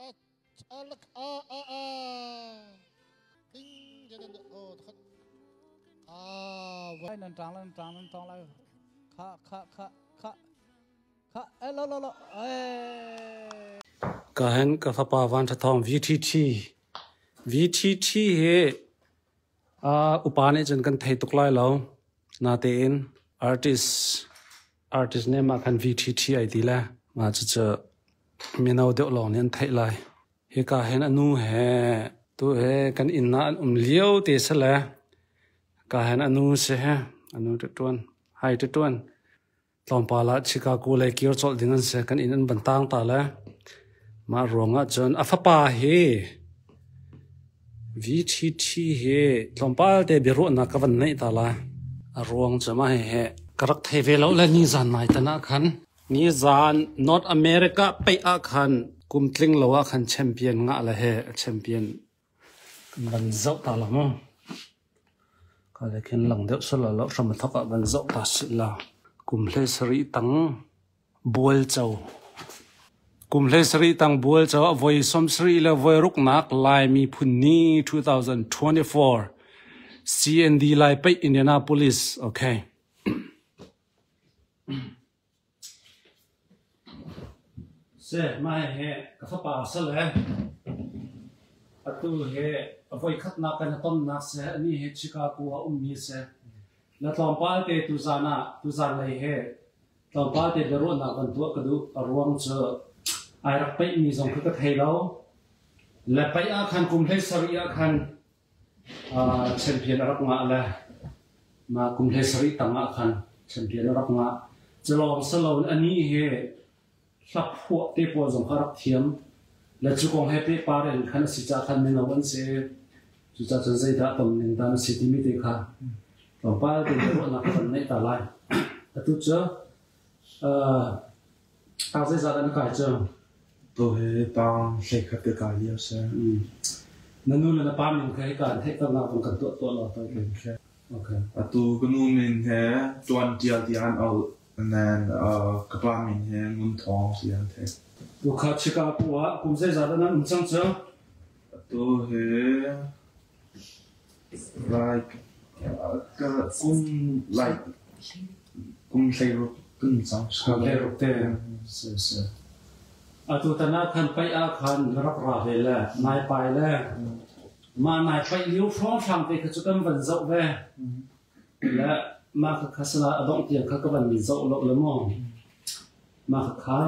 Nan ṭang lai, nan ṭang, nan ṭang lai. Kha, kha, kha, kha, kha, eh, lo, lo, lo, eh. Ka hen ka fapa Van Tha Thawng VTT. VTT hi upa nih cun kan thei tuk lai lo. Natein artist artist nih mah khan VTT ai ti le mah cucu mino deuh lawng nih an theih lai. Hika hin a nu he tu he kan inn ah an um lio te si le ka hin a nu si he a nu ṭuan hai ṭuan tlawmpal ah Chicago lei kir colh ding an si kan inn an van tang ta le mah ruang ah cun a fapa hi VTT hi tlawmpal te biaruahnak ka van neih ta la a ruang cu mah hihi ka rak thei ve lo le nizan nai tan ah khan nizan North America peih ah khan kum tling lo ah khan champion ngah le he champion Kan van zoh ta la mu. Ka le khin lang deuh sala lo hram a thok ah van zoh ta sih la. Kum hlei sarih tang bual co. Kum hlei sarih tang bual co a voi 70 le voi ruknak Lai miphun ni 2024 CND Lai Paih Indianapolis. Okay. Seh, mah hihi ka fapa a si le atu hi a voikhatnak kan i tonnak seh, anih hi Chicago ah ummi a si. Na tlawmpal te tuzaan ah, tuzaan lei hi tlawmpal te biaruahnak van tuah ka duh. A ruang cu ai rak peihmi zong kha ka thei lo. Le paih ah khan kum 17 ah khan Champion a rak ngah le mah kum 17 tang ah khan champion a rak ngah. Cu lawng si loin anih hi hlaphuah te pawl zong kha a rak thiam. Le cu kong he pehpar in khan a si caah khan mino an si. Cucaah cun zeidah ton ning dan a si timi te kha tlawmpal tein ruahnak ka van neih ta lai. Atu cu Tang zeizat ah na kai cu? Tu hi tang 11 ka kai lio si. Na nu le na pa min kha hika in theihternak zong kan tuah tuah law toi Okay. Okay. Atu ka nu min he Tuan Tial ti an auh and then ka pa min he Ngun Thawng ti an theih. Tu kha Chicago ah kum zeizat ah nan um cang cu? Atu hi Like kum like kum 16 kan cang. Kum 16 te. Si si. Atu tan ah khan paih ah khan na rak ra ve le nai pai le mah nai paih lio hrawnghrang te kha cu kan van zoh ve. Le mah kha kha sala a dongh tiang kha ka van min zoh lo le maw. Mah kha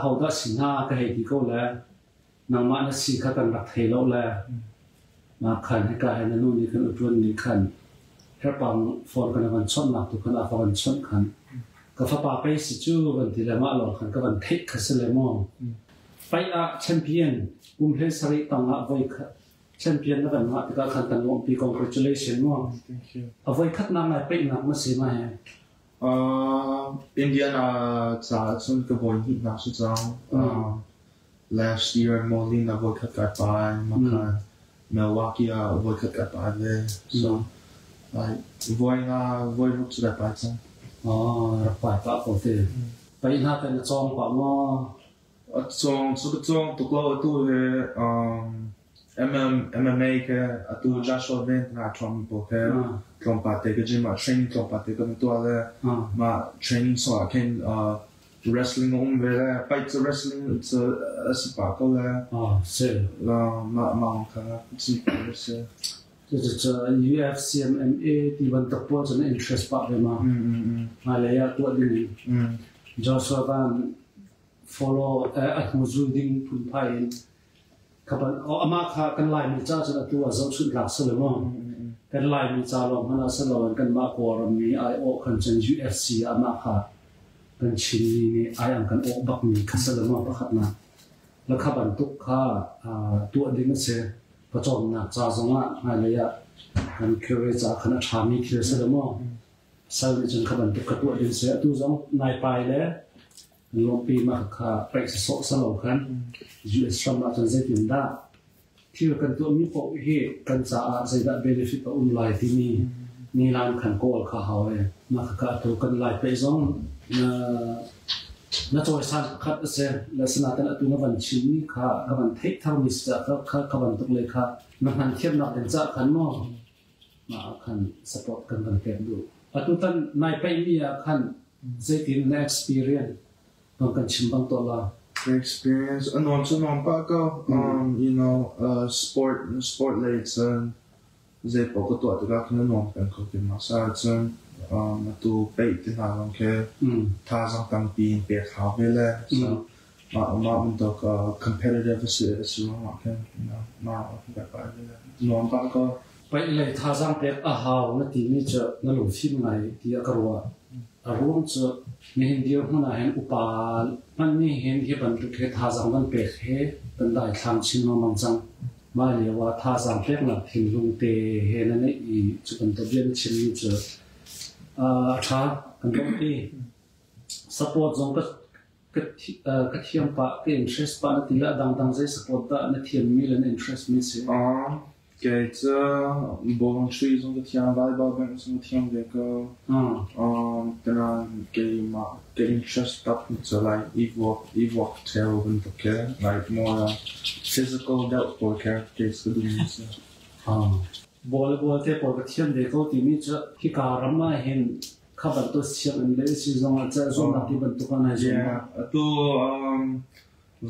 kha hodah si hna ka hei ti ko le. Nangmah na si kha kan rak thei lo le mah khan hika he na nu nih khan a ṭuan nih khan herpang phone kan van chawnhnak tu khan a ka van chawnh khan ka fapa pei si cu van ti le mah lawng khan ka van theih kha si le maw. Paih ah champion kum 17 tang ah voi khat champion na van ngah tikah khan kan lawmhpi congratulation mu. A voi khatnak nai peihnak na si ma he. Indiana caah cun ka voi hnihnak si cang. Last year Moline ah voikhat kai pai, makhan Milwaukee ah voikhat kai pai ve. So like voi nga voi ruk cu kai pai cang. Oh, rak pai pah ko te. Pai hna te na cawng pah maw? A cawng cu ka cawng tuk lo atu he MM, MMA ke atu Joshua Van nga ṭhuang mi pawl he tlawmpal te ka gym ah training tlawmpal te kan tuah le mah training so ah khin Wrestling a um ve le paih cu wrestling cu a si pah ko le. Ah, si. Mah mah kha si a si. Cucu UFC MMA ti bantuk pawl cu na interest pah ve ma? Hmailei ah tuah ding in. Joshua Van follow a hnu zul ding phunphai in amah kha kan Laimi ca cun atu ah zohchunh tlak si lo maw? Kan Laimi ca lawng hmanh ah si loin kanmah Kawlram mi aiawh khan cun UFC amah kha kan Chinmi nih ai an kan awh bakmi kha si lo maw pakhatnak. Le kha bantuk kha tuah ding a si. Pawcawmnak ca zongah hmailei ah kan career ca khan a ṭhami thil si lo maw? Sal nih cun kha bantuk kha tuah ding si. Atu zong nai pai le Lawmpi mah kha paih sawh salo khan US ram ah cun zeitindah thil kan tuahmi paoh hi kan caah zeidah benefit a um lai timi nilan khan kawl kha hau e. Mah kha atu kan lai paih zong na Na cawisan pakhat a si. Le sinain atu na van chimmi kha ka van theih tharmi si caah kha kha bantuk lei kha na hman thiamnak ding caah khan maw mah ah khan support kan van pek duh. Atu tan nai paihmi ah khan zeitin na experience bang kan chim bang tuah la. Experience a nuam cu nuam pah ko. Sport lei cun zei paoh ka tuah tikah khin a nuam peng ko ti ma sa cun atu peih ti hna zong khi thazaang tampi in pek hau ve le so mah mah bantuk competitive a si a si ruangah khin mah ka pah ve le nuam pah ko. Paih lei thazaang pek a hau na timi cu na lungfim ngai tiah ka ruah. A ruang cu nihin dirhmun ah hin upa hmanh nih hin hi bantuk hi thazaang van pek hi kan daithlang chin lengmang cang. Mah lio ah thazaang peknak thinlung te he na neih i cu bantuk bia na chimmi cu a ṭha kan lawmhpi. Support zong ka thiam pah, ka interest pah na ti le a dangdang zei support dah na thiammi le na interest mi si? Kei cu bawlung-chuih zong ka thiam, volleyball bengh zong ka thiam ve ko. Tanain keimah ka interest tak cu like i vuak ṭheo bantuk khi, like more physical deuh pawl khi kei cu ka duhmi si. Volleyball te pawl ka thiam ve ko timi cu hika ram ah hin kha bantuk sianginn le si zong ah zuamnak ti bantuk ah nai zuam ma? Yeah, atu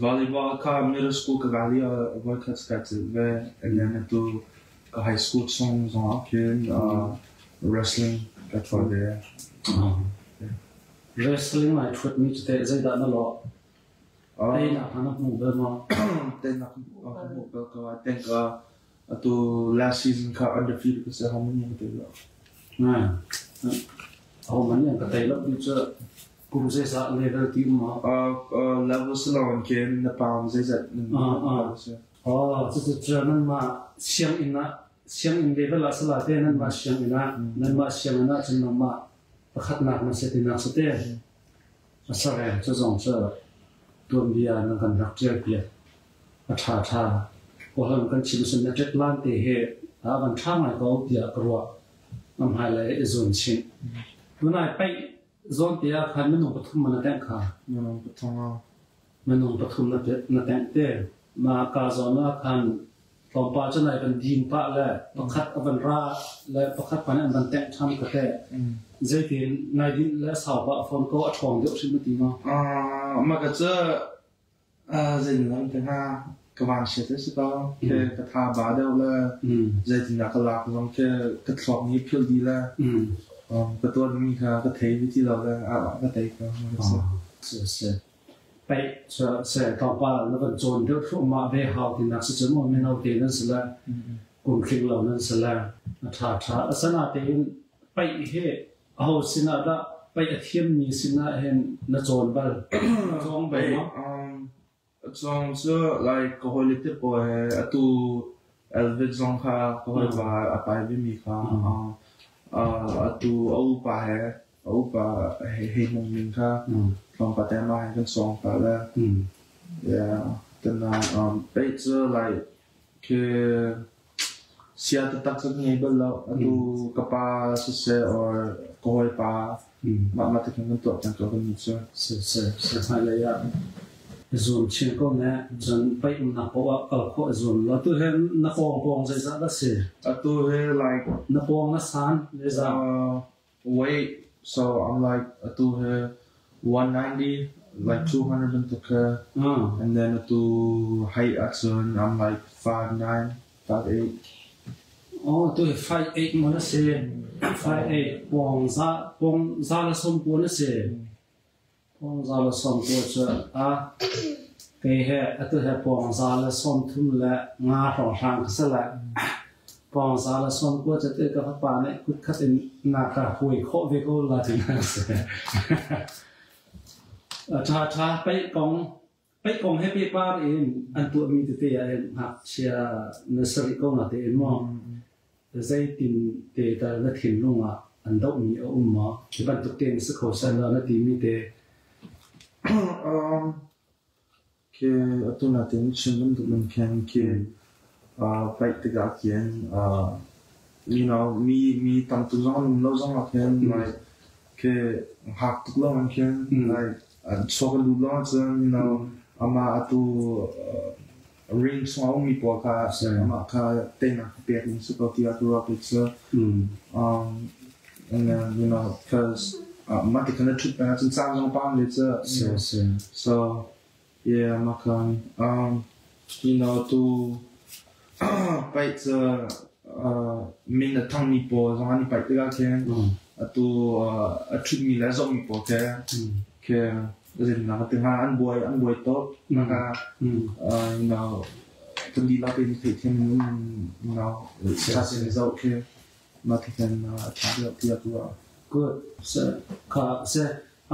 volleyball kha middle school ka kai lio ah voikhat ka celh ve. And then atu ka high school chung zong ah khin wrestling ka ṭhuat ve. Wrestling nai ṭhuatmi cu teh zeidah na lawh? Teinak hna na hmu bal maw? Teinak ka hmuh bal ko. I think atu last season kha undefeated ka si. How many ka tei lo? Aho man nih an ka tei lo ti cu kum zeizah level ti um maw? Level si lo in khin na pound zeizat na si. Oh, cucu cu nanmah sianginn ah sianginn level ah sala te nanmah sianginn ah nanmah sianginn ah cun nangmah pakhatnak na si tinak si te. A sareng cu zong cu tuanbia nan kan rak ṭial piak. A ṭha ṭha. Kawlholh kan chim cun na ṭet lan te hi a van ṭha ngai ko tiah ka ruah. A hmailei i zuam chih. Tunai paih zawn te ah khan minung pathum man a tengh kha. Minung pathum ah. Minung pathum na tengh te. Mah ka zawn ah khan tlawmpal cu nai van din pah le pakhat a van ra le pakhat pa nih an van tengh ṭhan ka teh. Zeitin nai din le sau pah fawn ko a ṭhawng deuh hrim na ti maw? Mah ka cu Zeitindah ka hnga ka vanchiat a si ko. Khi ka tha ba deuh le zeitindah ka lak zong khi ka thluak nih philh dih le ka tuanmi kha ka thei ti lo le ka tei ko. Si. Paih cu se tlawmpal na van cawn deuh thluahmah ve hau tinak si cun maw mino te nan si le kum tling lo nan si le a ṭha ṭha. Asinain paih hi Aho sinah dah paih a thiammi sinah hin na cawn bal? Na cawng bal maw? Cawng cu like ka hawile te pawl he atu Elvis zong kha ka hawipa a pai vemi kha atu a upa he a upa he hmung ning kha tlawmpal te mah he kan cawng ta le yeah paih cu like khi Sia taktak cu ka ngei bal lo. Atu ka pa siseh or ka hawipa mah mah ti khin kan tuah peng ko kan nih cu. Siseh, hmailei ah i zuam chin ko ne. Cun paih umnak paoh ah kal khawh i zuam law. Tu hi na pawng pawng zeizah dah si? Atu hi like Na pawng na san zeizah? Weight, so I'm like atu hi 190, like 200 bantuk khi. And then atu height ahcun I'm like 5'9", 5'8". Oh, tu hi 5'8 maw na si? 5'8 pawng za pawng za le sawm kua na si. Pawng za le sawm kua cu a kei he atu he pawng za le sawm thum le nga hrawnghrang ka si lai. Pawng za le sawm kua cu te ka fapa nih kut khat in na ka hui khawh ve ko la ti na si. Ṭha ṭha paih kong paih kong he pehpar in an tuahmi tete ah hin ngakchia na sarih ko na tein maw zeitin te tal na thinlung ah an dohmi a um maw? Hi bantuk tein si kho seh law na timi te. Khi atu natin chim bantuk in khin khi paih tikah khin mi tam tuk zong an um lo zong ah khin like khi hngak tuk lo in khin like. Chuak a lut lawng ahcun amah atu ring chung a ummi pawl kha amah kha teinak pek ding si ko tiah ka ruah kei cu. And then cause mah ti khan a ṭhut peng ahcun caan zong pam le cu. So yeah, mah khan tu paih cu min a thangmi pawl zong an i paih tikah khin atu a ṭhutmi le a zohmi pawl khi khi zinnak a ti hnga an buai an buai tuk. Kan dihlak in theihthiam in ca sin i zoh khi mah ti khin a ṭha deuh tiah ka ruah. Good. Kha se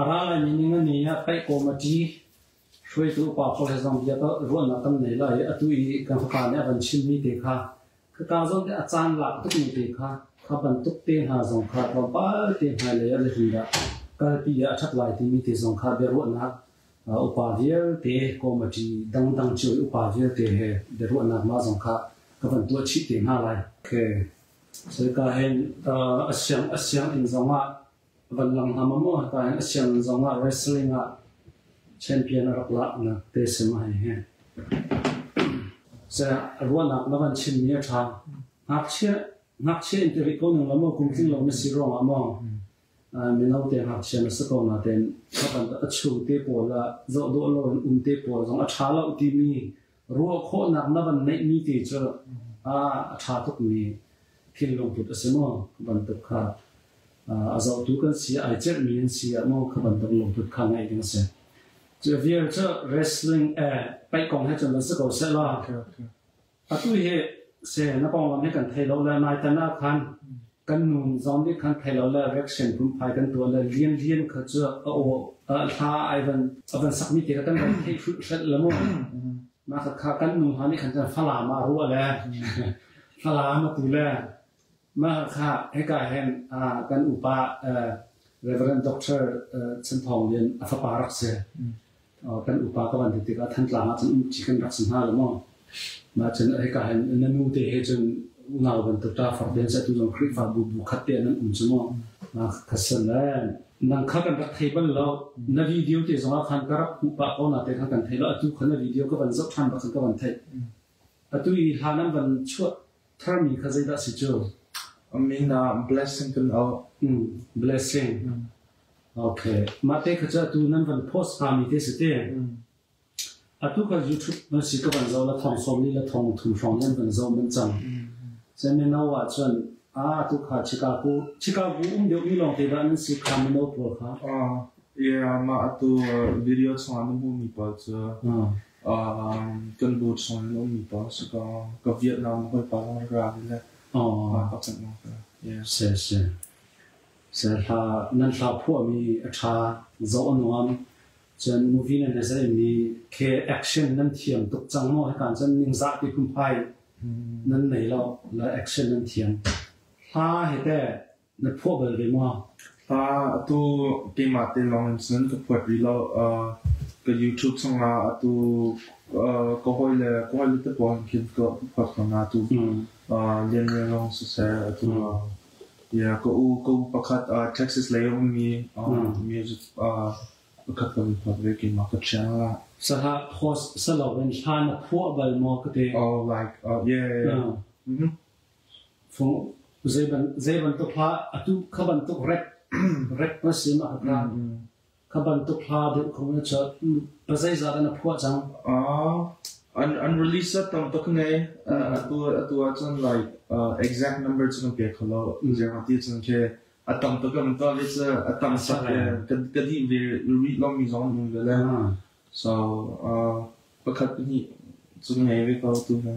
a ra lai mi ning ani ah paih kawm a ṭi. Hruaitu upa pawl he zong bia ruahnak kan nei lai i atu i kan fapa nih a van chimmi te kha khaka zawn te a caan lak tukmi te kha kha bantuk te hna zong kha tlawmpal te hmailei ah zeitindah kalpi ah a ṭhat lai timi te zong kha biaruahnak upa vialte committee dangdang cio i upa vialte he biaruahnak mah zong kha ka van tuah chih te hna lai. Okay. So ka hin a siang a sianginn zong ah van lang hna maw hika hin a sianginn zong ah wrestling ah champion a rak laknak te si ma hei hi. Se ruahnak na van chimmi a ṭha. Ngakchia ngakchia in ti rih ko ning la maw kum tling lo na si ruangah maw mino te ngakchia na si ko na ten a chu te pawl ah zoh dawh lo in um te pawl zong a ṭha lo timi ruah khawhnak na van neihmi te cu a ṭha tukmi thil lungput a si maw bantuk kha a zohtu kan si ai celhmi an si ah maw kha bantuk lungput kha ngeih ding a si. Cu vial cu wrestling paih kong he cun van si ko seh law atu hi se na konglam hi kan thei lo le nai tan ah khan kan nun zong nih khan thei lo le reaction phunphai kan tuah le lian lian kha cu a aw hla ai van a van sakmi te kha kan van theih hrelh le mu mah kha kan nu hna nih khan cun Falam ah ruah le Falam a tu le Mah kha hika hin kan upa Reverend Doctor Chan Thawng Lian a fapa rak si. Kan upa ka van ti tikah Thantlang ah cun umṭi kan rak si hna lo maw. Mah cun hika hin na nu te he cun unau bantuk ṭa far te tu zong Khrihfabu bu khat te nan um cu maw. Kha san le nang kha kan rak thei bal lo. Na video te zong ah khan ka rak hmuh pah ko na te kha kan thei lo. Atu kha na video ka van zoh ṭhan bak khan ka van theih. Atu i hla nan van chuah tharmi kha zeidah si cu? A min ah Blessing kan auh. Blessing. Okay. Mah te kha cu atu nan van post hngami te si te. Atu kha YouTube nan si ka van zoh la thong sawm li la thong thum hrawng nan van zoh man cang. Mino ah cun a atu kha Chicago Chicago um deuh mi lawng te dah nan si kha mino pawl kha. Yeah, mah atu video chungah na hmuhmi pawl cu kan bu chung in ummi pawl si ko. Ka Vietnam hawipa zong ra le pakhat lawng ka. Yeah. Si si. Se hla nan hla phuahmi a ṭha zoh a nuam. Cun movie nan zaimi ke action nan thiam tuk cang maw hikan cun ningzah ti phunphai nan nei lo la action nan thiam. Hla he te Na phuah bal ve maw? Atu keimah te lawng in cun ka phuat rih lo. Ka YouTube chungah atu ka hawile ka hawile te pawl khin ka phuat ko hna. Atu Lian Lian lawng siseh atu yeah, ka u ka u pakhat Texas lei a ummi music pakhat ka phuat ve keimah ka channel ah. Salah post salo in hla na phuah bal maw ka ti? Oh like yeah yeah. yeah. Fung zei bantuk hla atu kha bantuk rap rap na si ma kha kha bantuk hla deuh kho na cha pa zeizat na phuah cang? An an release tam tuk ngai atu atu ahcun like exact number cu kan pe kho lo zeirang ti cun khi a tam tuk kan to le cu a tam sak ka dih ve rih lomi zong an um ve le so pakhat pahnih cu ngei ve ko tu hi.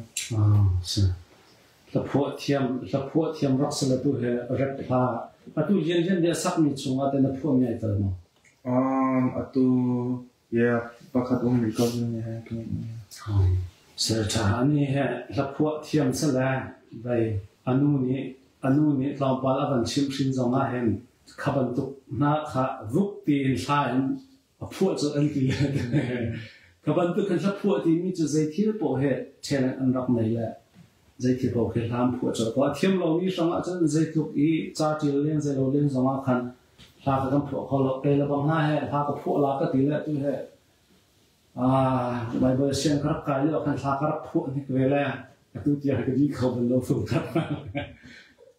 Si. Hlaphuah thiam hlaphuah thiam rak si le tu he rap hla atu lian lian bia sakmi chungah te na phuah mi ai tel maw? Atu yeah pakhat um rih ko ni he kan Se tha ani he hlaphuah thiam se le vai anu nih anu nih tlawmpal a van chim hrin zong ah hin kha bantuk hna kha vuk tiin hla in a phuah cu an ti ka bantuk kan hla phuah timi cu zei thil paoh he ṭhen an rak nei le zei thil paoh khi hlam phuah cu ko a thiam lomi hrang ah cun zeitluk i ca ṭial len zei lo len zong ah khan Hla ka kan phuah kho lo. Kei le bang hna he hla ka phuah la ka ti le tu he Bible siang ka rak kai lio khan hla ka rak phuah hnik ve le atu tiang ka di kho bal lo fung tak.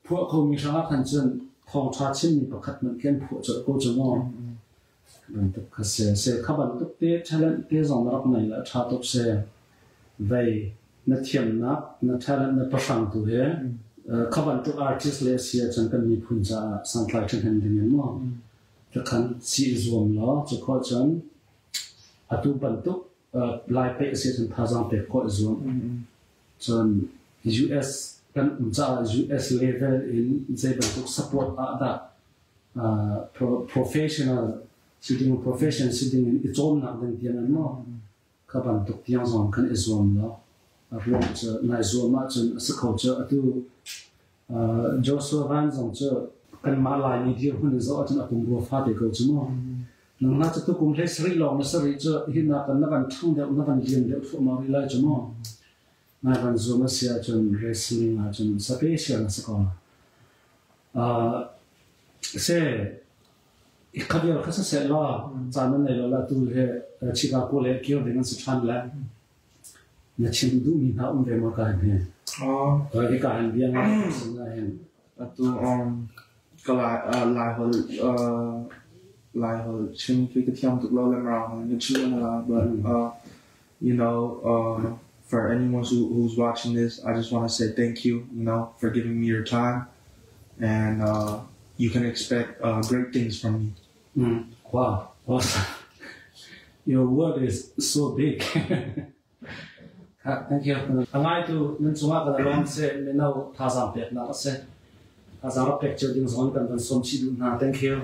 Phuah kho mi hrang ah khan cun thawngṭha chimmi pakhat hmanh khin phuah colh ko cu mu. Bantuk kha se se kha bantuk te talent te zong na rak nei la ṭha tuk se. Vei na thiamnak na talent na pahrang tu he kha bantuk artist le si ahcun kan miphun caah santlai ṭhahnem ding in maw takhan si i zuam law cu khawh cun atu bantuk Lai peih a si ahcun thazaang pek khawh i zuam. Cun US kan um caah US level in zei bantuk support ah dah professional si ding profession si ding in i cawnnak ding tiang in maw kha bantuk tiang zong kan i zuam lo. A ruang cu nai zuam ahcun a si kho cu atu Joshua Van zong cu kanmah Laimi dirhmun in zoh ahcun a pumrua fate ko cu mu. Nangmah cu tukum hlei sarih lawng na sarih cu hin ah kan na van ṭhang deuh na van lian deuh thluahmah rih lai cu mu. Nai van zuam a si ahcun wrestling ahcun special na si ko. Se kha vial kha siseh law caan nan nei lo la tu he Chicago le kir ding an si ṭhan le na chim duhmi hna um ve maw ka hin he? Hika hin bia ngai sin ah hin. Atu ka Lai Laiholh Laiholh chim khi ka thiam tuk lo le Mirang holh in ka chim la but for anyone who's watching this, I just want to say thank you for giving me your time and you can expect great things from me. Wow, awesome. Your word is so big. Thank you. A ngaitu nan cungah kan lawm seh mino thazaang peknak a si. Thazaang rak pek cio ding zong kan van sawm chih duh hna. Thank you.